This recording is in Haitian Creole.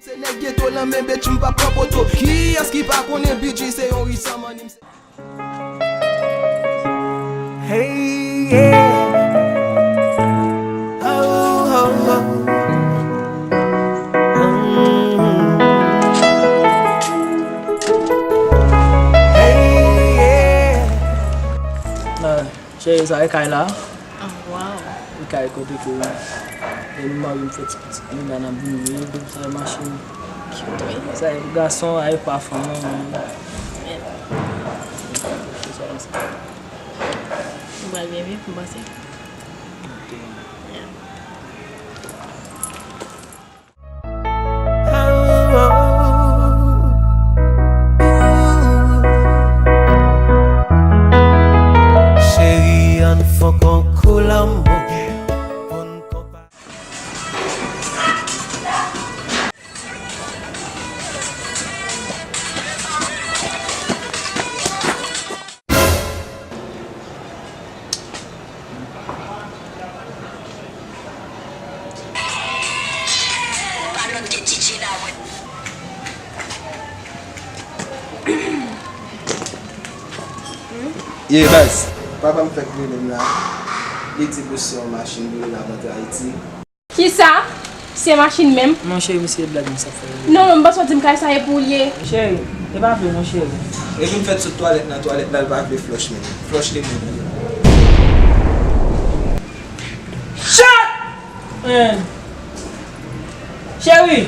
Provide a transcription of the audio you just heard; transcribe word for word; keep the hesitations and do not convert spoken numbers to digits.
Se nèg geto nan men bitch, m pa pran poto. Kiyès ki pa konnen B G se yon riz an mannim? Hey, yeah. Oh, oh, oh. Mm. Hey, yeah. Cheri, sa e kay la? Ah, wow. E kay kote ke e m mari m fè ti pitit nou la nan Bounyè, sa e machin. Cute, wi. Sa e pou gason, a e pa fanm nan. Yeah. Se sa, se sa. Ou pral byen viv, m panse. Ok. Yeah. Cheri, ann fè yon kou lanmou pou n konpa- Ye, baz, papa m fèk rele m la. Li di ke se yon machin pou li la rantre Ayiti. Kisa? Se machin menm? Non, cheri, misye blag, misye ap fè. Non, non, m panse w di m kay sa e pou ou l ye. Cheri, e pa vre non, cheri. Epi m fèk sot twalèt nan twalèt la, l pa vle flòch menm. Flòch li menm. Chat! Cheri!